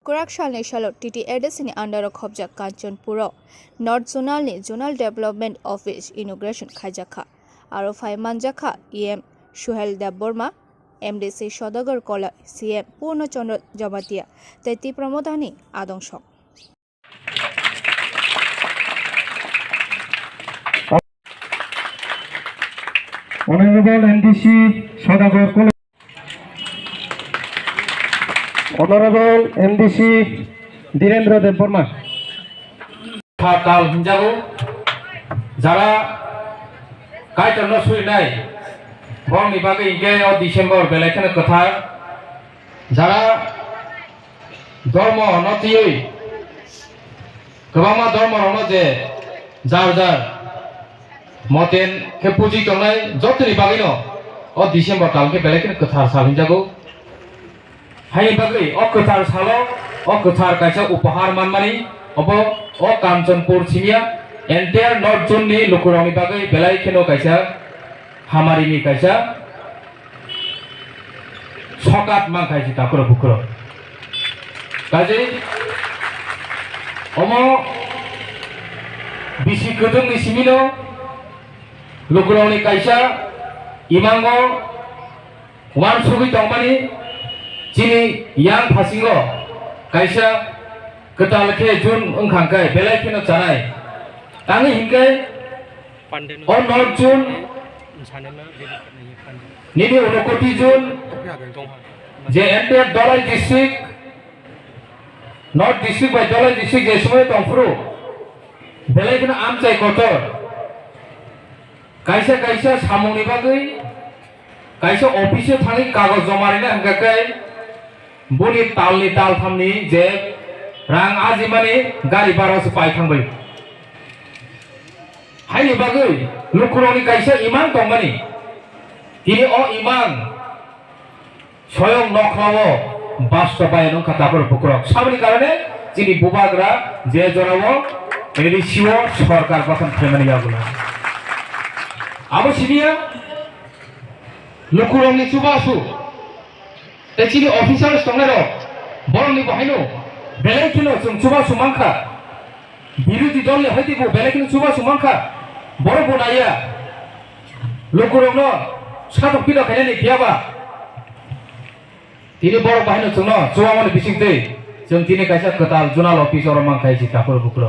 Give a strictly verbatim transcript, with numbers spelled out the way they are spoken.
Kwrak salni salo T T A D C ni under o khopjak Kanchanpur o North Zonal ni Zonal Development Office inauguration khaijakha. Aro phai manjakha E M Suhel Debbarma, M D C Sodagar Koloi, C M Purno Chandra Jamatia tei Tipra Mothani adong song. Honorable M D C Sodagar Koloi. Honorable M D C Dhirendra Debbarma. Kwthar tal hinjago, jara Kaitorno surinai, borokni bagwi hinkhe o December belai kheno kwthar. Jara dhormo no twiwi, kwbangma dhormo rokno je jar jar moten khe puji tongnai, jotoni bagwino o December tal khe belai kheno kwthar sal hinjago. Haini bagwi o kwthar salo o kwthar kaisa upahar manmani, obo o Kanchanpur simiya entire North Zone ni lukurokni bagwi belai kheno kaisa hamarini kaisa sokat mankha si takhurok bukhurok. Kajei omo bisi kwthwngni simino lukurokni kaisa imango uansugwi tongmani chini yang phasingo kaisa kwtal khe June wngkha khe belai kheno chanai. Tangwi hinkhe o North Zone nini Unakoti Zone je entire Dhalai district, North district bai Dhalai district je sumai tongphuru belai kheno amchai kotor. Kaisa kaisa samungni bagwi kaisa office-o thangwi kagoj joma rina hwnkha khe boni talni talthamni je rang ajimani gari bara se pai thangbai. Haini bagwi lukurokni kaisa imang tongmani. Tini o imang Soyong nokhlao bastobaya wngkha takhurok bukhurok. Saboni karone chini bubagra je jorao A D C o sorkar gothon khlaimani yagulo. Abo siniya lukurokni chubachu tei chini officers tongnairok borokni bohaino belai kheno chwng chubachu mankha. Birodhi dol ni hoite bo belai kheno chubachu mankha. Borok bo naiya. Lukurokno satok pino khainani phiyaba. Tini borok bahino chwngno chuwamani bisingtwi chwng tini kaisa kwtal zonal office oro mankha si takhurok bukhurok.